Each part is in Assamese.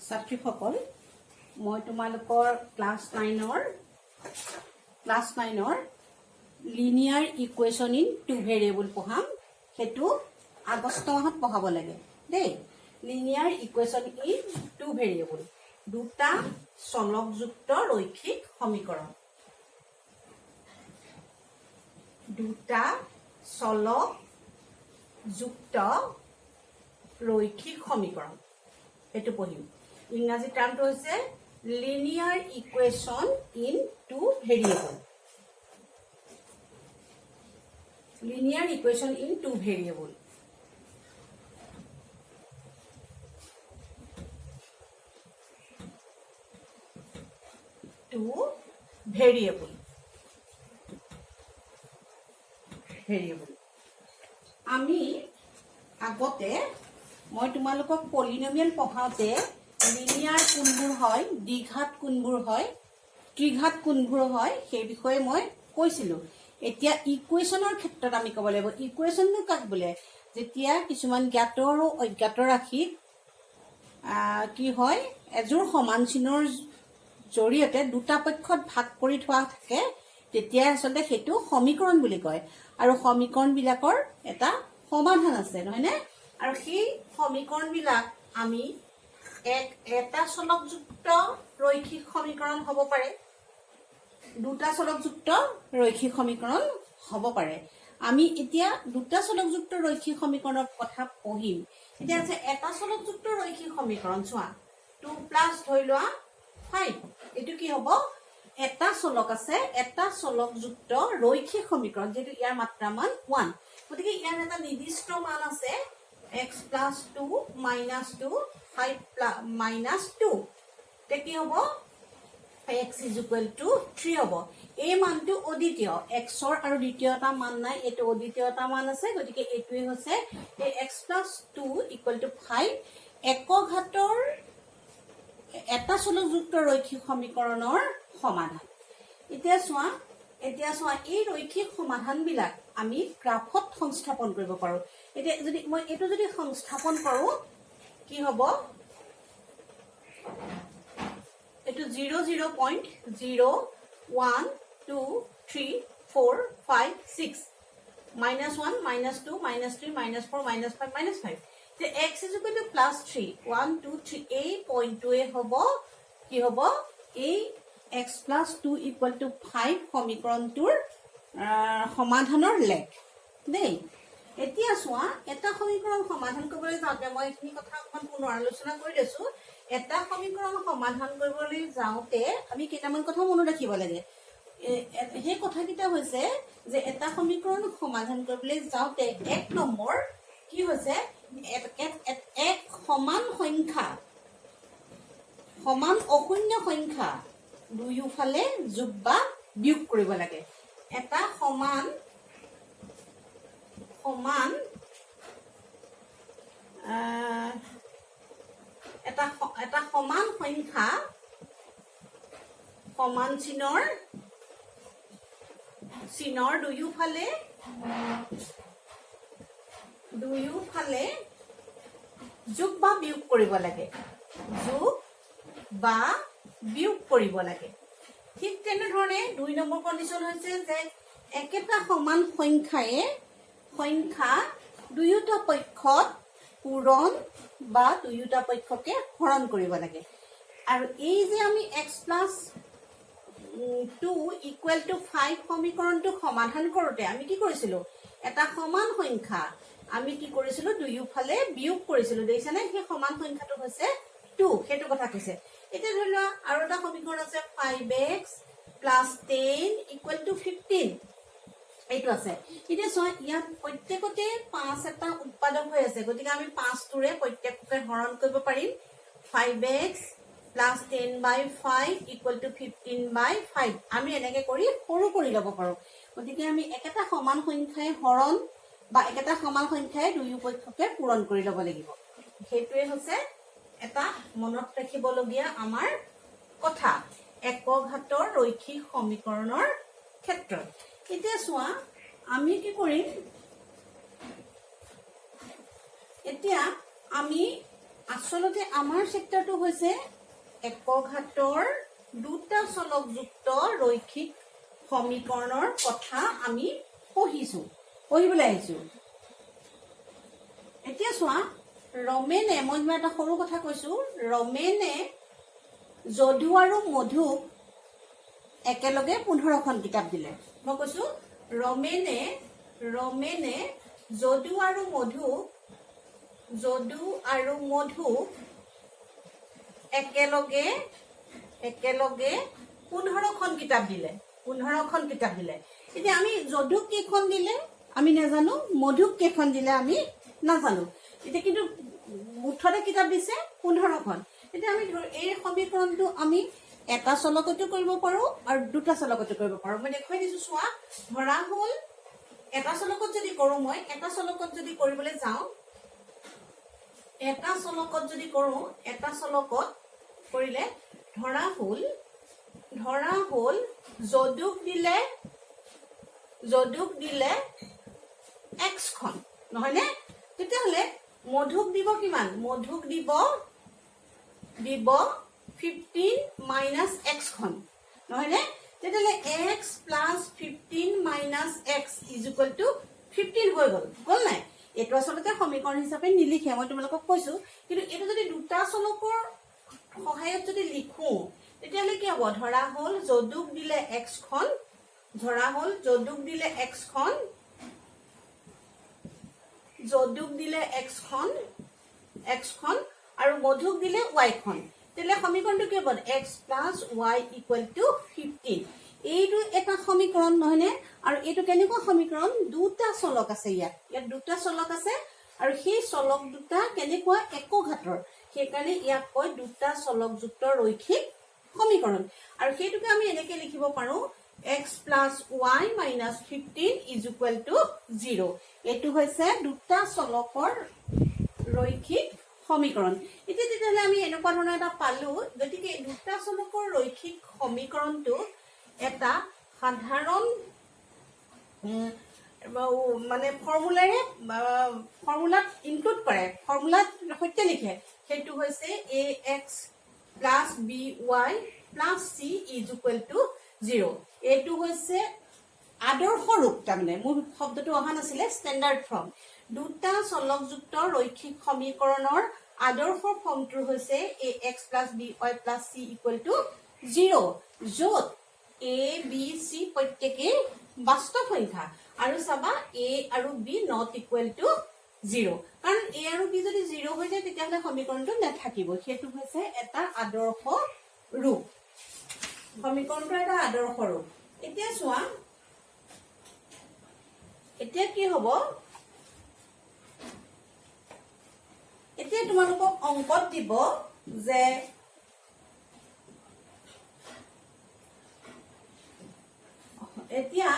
ছাত্ৰীসকল, মই তোমালোকৰ ক্লাছ নাইনৰ linear equation in two variable পঢ়াম। সেইটো আগষ্ট মাহত পঢ়াব লাগে দেই। Linear equation in two variable, দুটা চলকযুক্ত ৰৈখিক সমীকৰণ, দুটা চলকযুক্ত ৰৈখিক সমীকৰণ, সেইটো পঢ়িম। ইংৰাজী টাৰ্মটো হৈছে linear equation in two variable, linear equation in two variable. Two variable variable. আমি আগতে মই তোমালোকক পলিনমিয়েল পঢ়াওঁতে লিনিয়াৰ কোনবোৰ হয়, দ্বিঘাত কোনবোৰ হয়, ত্ৰিঘাত কোনবোৰ হয়, সেই বিষয়ে মই কৈছিলোঁ। এতিয়া ইকুৱেশ্যনৰ ক্ষেত্ৰত আমি ক'ব লাগিব, ইকুৱেশ্যননো কাক বোলে? যেতিয়া কিছুমান জ্ঞাত আৰু অজ্ঞাত ৰাশিক কি হয়, এযোৰ সমান চিনৰ জৰিয়তে দুটা পক্ষত ভাগ কৰি থোৱা থাকে, তেতিয়া আচলতে সেইটো সমীকৰণ বুলি কয়। আৰু সমীকৰণবিলাকৰ এটা সমাধান আছে, নহয়নে? আৰু সেই সমীকৰণবিলাক আমি এটা চলকযুক্ত ৰৈখিক সমীকৰণ হ'ব পাৰে, দুটা চলকযুক্ত ৰৈখিক সমীকৰণ হ'ব পাৰে। আমি এতিয়া দুটা চলকযুক্ত ৰৈখিক সমীকৰণৰ কথা পঢ়িম। এতিয়া আছে এটা চলকযুক্ত ৰৈখিক সমীকৰণ। চোৱা, টু প্লাছ ধৰি লোৱা ফাইভ, এইটো কি হ'ব? এটা চলক আছে, এটা চলকযুক্ত ৰৈখিক সমীকৰণ। যিহেতু ইয়াৰ মাত্ৰা মান ওৱান, গতিকে ইয়াৰ এটা নিৰ্দিষ্ট মান আছে, x plus two minus two five minus two। এতিয়া কি হ'ব? X is equal to three হ'ব। এই মানটো অদ্বিতীয় এক্সৰ আৰু দ্বিতীয় এটা মান নাই, এইটো অদ্বিতীয় এটা মান আছে। গতিকে এইটোৱে হৈছে এই x plus two equal to five একঘাতৰ এটা চলকযুক্ত ৰৈখিক সমীকৰণৰ সমাধান। এতিয়া চোৱা, এই ৰৈখিক সমাধানবিলাক আমি গ্ৰাফত সংস্থাপন কৰিব পাৰোঁ। এতিয়া যদি মই এইটো যদি সংস্থাপন কৰোঁ, কি হ'ব? এইটো zero zero point zero one two three four five six minus one minus two minus three minus four minus five minus five. যে x is equal to plus three, one two three, এই পইণ্টটোৱে হ'ব, কি হ'ব? এই x plus two equal to five সমীকৰণটোৰ সমাধানৰ লেখ দেই। এতিয়া চোৱা, এটা সমীকৰণ সমাধান কৰিবলৈ যাওঁতে, মই এইখিনি কথা অকণমান পুনৰ আলোচনা কৰি দিছো। এটা সমীকৰণ সমাধান কৰিবলৈ যাওঁতে আমি কেইটামান কথা মনত ৰাখিব লাগে। সেই কথাকেইটা হৈছে যে এটা সমীকৰণ সমাধান কৰিবলৈ যাওঁতে এক নম্বৰ কি হৈছে, এক সমান সংখ্যা, সমান অশূন্য সংখ্যা দুয়োফালে যোগ বা বিয়োগ কৰিব লাগে। এটা সমান সমান আহ, এটা এটা সমান সংখ্যা সমান চিনৰ দুয়োফালে যোগ বা বিয়োগ কৰিব লাগে, যোগ বা বিয়োগ কৰিব লাগে। ঠিক তেনেধৰণে দুই নম্বৰ কণ্ডিশ্যন হৈছে যে একেটা সমান সংখ্যায়ে সংখ্যা দুয়োটা পক্ষত পূৰণ বা দুয়োটা পক্ষকে হৰণ কৰিব লাগে। আৰু এই যে আমি x plus two equal to five সমীকৰণটো সমাধান কৰোঁতে আমি কি কৰিছিলোঁ? এটা সমান সংখ্যা আমি কি কৰিছিলোঁ? দুয়োফালে বিয়োগ কৰিছিলোঁ, দেখিছানে? সেই সমান সংখ্যাটো হৈছে টু, সেইটো কথা কৈছে। এতিয়া ধৰি লোৱা আৰু এটা সমীকৰণ আছে, five x plus 10 equal to 15, এইটো আছে। এতিয়া চোৱা, ইয়াত প্ৰত্যেকতে পাঁচ এটা উৎপাদক হৈ আছে, গতিকে আমি পাঁচটোৰে প্ৰত্যেককে হৰণ কৰিব পাৰিম। Five x plus 10 by five equal to 15 by five, আমি এনেকে কৰি সৰু কৰি ল'ব পাৰোঁ। গতিকে আমি একেটা সমান সংখ্যাই হৰণ বা একেটা সমান সংখ্যাই দুয়ো পক্ষকে পূৰণ কৰি ল'ব লাগিব। সেইটোৱে হৈছে এটা মনত ৰাখিবলগীয়া আমাৰ কথা একঘাতৰ ৰৈখিক সমীকৰণৰ ক্ষেত্ৰত। এতিয়া চোৱা, আমি কি কৰিম? এতিয়া আমি আচলতে আমাৰ চেপ্টাৰটো হৈছে একঘাতৰ দুটা চলকযুক্ত ৰৈখিক সমীকৰণৰ কথা আমি পঢ়িছো, পঢ়িবলৈ আহিছো। এতিয়া চোৱা, ৰমেনে, মই কিবা এটা সৰু কথা কৈছো, ৰমেনে যদু আৰু মধুক একেলগে 15খন কিতাপ দিলে। মই কৈছো, ৰমেনে যদু আৰু মধুক একেলগে 15খন কিতাপ দিলে, 15খন কিতাপ দিলে। এতিয়া আমি যদুক কেইখন দিলে আমি নাজানো, মধুক কেইখন দিলে আমি নাজানো। এতিয়া কিন্তু মুঠতে কিতাপ দিছে 15খন। এতিয়া আমি ধৰ এই সমীকৰণটো আমি এটা চলকতো কৰিব পাৰো আৰু দুটা চলকতো কৰিব পাৰো। মই দেখুৱাই দিছো, চোৱা। ধৰা হ'ল এটা চলকত যদি কৰো, মই এটা চলকত যদি কৰিবলৈ যাওঁ, এটা চলকত যদি কৰো, এটা চলকত কৰিলে ধৰা হ'ল যদুক দিলে এক্সখন, নহয়নে? তেতিয়াহ'লে মধুক দিব কিমান? মধুক দিব দিব 15 মাইনাছ এক্সখন, নহয়নে? তেতিয়াহ'লে x plus 15 minus x is equal to 15 হৈ গ'ল, গ'ল নাই? এইটো আচলতে সমীকৰণ হিচাপে নিলিখে, মই তোমালোকক কৈছো। কিন্তু এইটো যদি দুটা চলকৰ সহায়ত যদি লিখো, তেতিয়াহ'লে কি হ'ব? ধৰা হ'ল যদুক দিলে এক্সখন, ধৰা হ'ল যদুক দিলে এক্সখন, যদুক দিলে এক্সখন, এক্সখন আৰু মধুক দিলে ৱাইখন। তেতিয়াহ'লে সমীকৰণটো কি হ'ব? X plus y equal to 15। এইটো এটা সমীকৰণ, নহয়নে? আৰু এইটো কেনেকুৱা সমীকৰণ? দুটা চলক আছে ইয়াত। ইয়াত দুটা চলক আছে আৰু সেই চলক দুটা কেনেকুৱা? একঘাতৰ। সেইকাৰণে ইয়াক কয় দুটা চলকযুক্ত ৰৈখিক সমীকৰণ। আৰু সেইটোকে আমি এনেকে লিখিব পাৰো, x plus y minus 15 is equal to 0। এইটো হৈছে দুটা চলকৰ ৰৈখিক সমীকৰণ। এতিয়া তেতিয়াহ'লে আমি এনেকুৱা ধৰণৰ এটা পালো। গতিকে দুটা চলকৰ ৰৈখিক সমীকৰণটো এটা সাধাৰণ মানে ফৰ্মুলাৰে, ফৰ্মুলাত ইনক্লুড কৰে, ফৰ্মুলাত সৈতে লিখে। সেইটো হৈছে a x plus b y plus c is equal to 0। এইটো হৈছে আদৰ্শ ৰূপ। তাৰমানে মোৰ শব্দটো অহা নাছিলে, ষ্টেণ্ডাৰ্ড ফৰ্ম। দুটা চলকযুক্ত ৰৈখিক সমীকৰণৰ আদৰ্শ ফৰ্মটো হৈছে a x plus b y plus c equal to 0, য'ত এ, বি, চি প্ৰত্যেকেই বাস্তৱ সংখ্যা। আৰু চাবা, এ আৰু b not equal to 0, কাৰণ এ আৰু বি যদি জিৰ' হৈ যায়, তেতিয়াহ'লে সমীকৰণটো নাথাকিব। সেইটো হৈছে এটা আদৰ্শ ৰূপ, সমীকৰণটো এটা আদৰ্শ ৰূপ। এতিয়া চোৱা, এতিয়া কি হ'ব? এতিয়া তোমালোকক অংকত দিব যে এতিয়া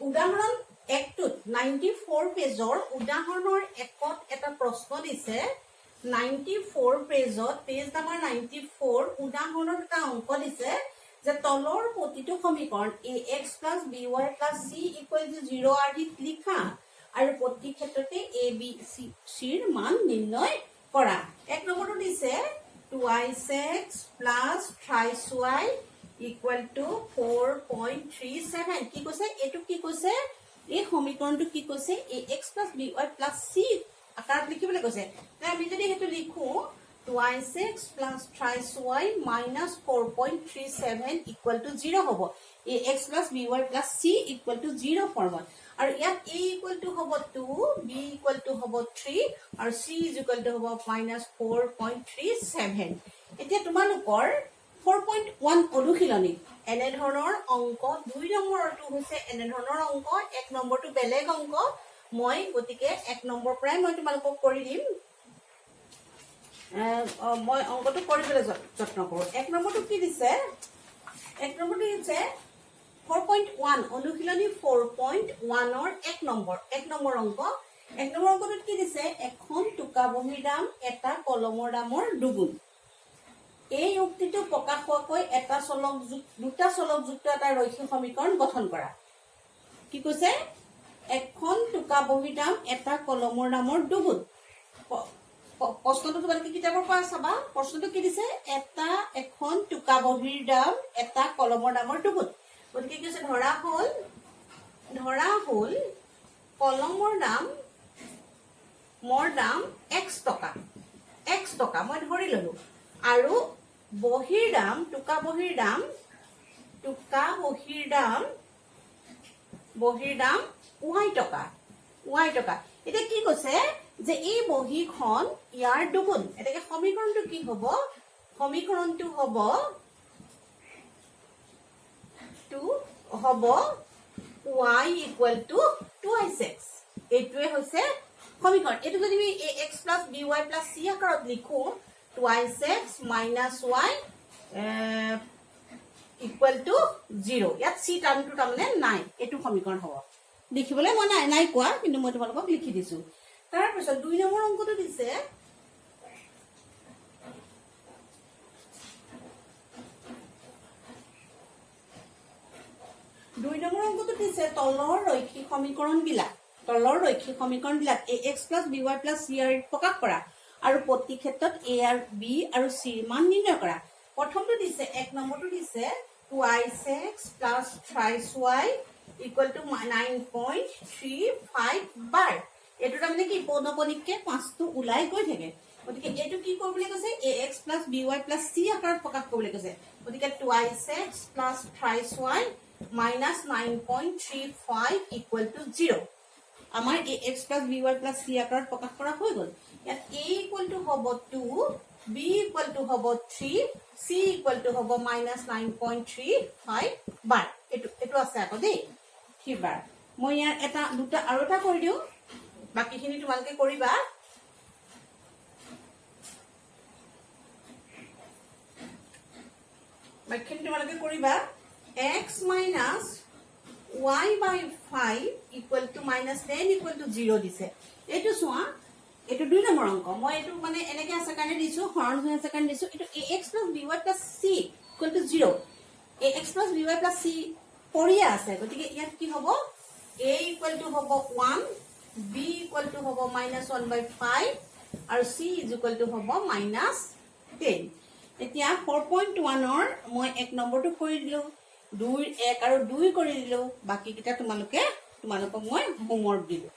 উদাহৰণ একটোত, 94 পেজৰ উদাহৰণৰ একত এটা প্ৰশ্ন দিছে। 94 পেজত, পেজ নাম্বাৰ 94, উদাহৰণত এটা অংক দিছে যে তলৰ প্ৰতিটো সমীকৰণ a x plus b y plus c equal to 0 আৰ্হিত লিখা আৰু প্ৰতি ক্ষেত্ৰতে এ, বি, চিৰ মান নিৰ্ণয় কৰা। এক নম্বৰটো দিছে twice x plus thrice y equal to 4.37। কি কৈছে এইটো? কি কৈছে এই সমীকৰণটো? কি কৈছে? A x plus b y plus c আকাৰত লিখিবলৈ কৈছে। আমি যদি সেইটো লিখো, twice x plus thrice y minus 4.37 equal to 0 হ'ব, a x plus b y plus c equal to 0 ফৰ্মত। আৰু ইয়াত এ ইকুৱেল টু হ'ব টু, বি ইকুৱেল টু হ'ব থ্ৰী আৰু চি is equal to হ'ব মাইনাছ 4.37। এতিয়া তোমালোকৰ 4.1 অনুশীলনী এনেধৰণৰ অংক, দুই নম্বৰটো হৈছে এনেধৰণৰ অংক, এক নম্বৰটো বেলেগ অংক। মই গতিকে এক নম্বৰ পৰাই মই তোমালোকক কৰি দিম। মই অংকটো কৰিবলৈ যত্ন কৰোঁ। এক নম্বৰটো কি দিছে? এক নম্বৰটো দিছে 4.1 অনুশীলনী 4.1ৰ এক নম্বৰ, এক নম্বৰ অংক। এক নম্বৰ অংকটোত কি দিছে? এখন টোকা বহীৰ দাম এটা কলমৰ দামৰ দুগুণ। এই উক্তিটো প্ৰকাশ হোৱাকৈ এটা চলক, দুটা চলকযুক্ত এটা ৰৈখিক সমীকৰণ গঠন কৰা। কি কৈছে? এখন টোকা বহীৰ দাম এটা কলমৰ দামৰ দুগুণ। প্ৰশ্নটো তোমালোকে কিতাপৰ পৰা চাবা। প্ৰশ্নটো কি দিছে? এটা এখন টোকা বহীৰ দাম এটা কলমৰ দামৰ দুগুণ। গতিকে কি হৈছে? ধৰা হ'ল কলমৰ দাম মৰ দাম এক্স টকা, এক্স টকা মই ধৰি ললো। আৰু বহীৰ দাম, টোকা বহীৰ দাম ৱাই টকা, ৱাই টকা। এতিয়া কি কৈছে যে এই বহীখন ইয়াৰ দুগুণ। এতেকে সমীকৰণটো কি হ'ব? সমীকৰণটো হ'ব y equal to twice x। এইটোৱে হৈছে সমীকৰণ। এইটো যদি আমি a x plus b y plus c আকাৰত লিখো, twice x minus y equal to 0। ইয়াত চি টাৰ্মটো তাৰমানে নাই। এইটো সমীকৰণ হ'ব। লিখিবলৈ মই নাই কোৱা, কিন্তু মই তোমালোকক লিখি দিছো। তাৰপিছত 2 নম্বৰ অংকটো দিছে, 2 নম্বৰ অংকটো দিছে তলৰ ৰৈখিক সমীকৰণবিলাক a x plus b y plus c r প্ৰকাশ কৰা আৰু প্ৰতি ক্ষেত্ৰত এ আৰু বি আৰু চিৰ মান নিৰ্ণয় কৰা। প্ৰথমটো দিছে, 1 নম্বৰটো দিছে twice x plus thrice y equal to 9.35 bar। এইটো তাৰমানে কি? পৌনপণিককে পাঁচটো ওলাই গৈ থাকে। গতিকে এইটো কি কৰিবলৈ কৈছে? A x plus b y plus c আকাৰত প্ৰকাশ কৰিবলৈ কৈছে। গতিকে twice x plus thrice y minus 9.35 equal to 0। আমাৰ a x plus b y plus c আকাৰত প্ৰকাশ কৰা হৈ গ'ল। ইয়াত এ ইকুৱেল টু হ'ব টু, বি ইকুৱেল টু হ'ব থ্ৰী, চি ইকুৱেল টু হ'ব minus 9.35 bar। এইটো আছে আকৌ দেই, থ্ৰী বাৰ। মই ইয়াৰ এটা, দুটা আৰু এটা কৰি দিওঁ, বাকীখিনি তোমালোকে কৰিবা। বাকীখিনি তোমালোকে কৰিবা। X minus y by 5 equal to minus 10 equal to 0 দিছে। এইটো চোৱা, এইটো 2 নম্বৰ অংক। মই এইটো মানে এনেকে আছে কাৰণে দিছো, হৰণ হৈ আছে কাৰণে দিছো। এইটো a x plus b y plus c equal to 0, a x plus b y plus c পৰিয়ে আছে। গতিকে ইয়াত কি হ'ব? এ ইকুৱেল টু হ'ব ওৱান, বি ইকুৱেল টু হ'ব মাইনাছ ওৱান বাই ফাইভ আৰু চি is equal to হ'ব মাইনাছ 10। এতিয়া 4.1ৰ মই 1 নম্বৰটো কৰি দিলোঁ, দুই, এক আৰু দুই কৰি দিলোঁ। বাকীকেইটা তোমালোকক মই হোমৱৰ্ক দিলোঁ।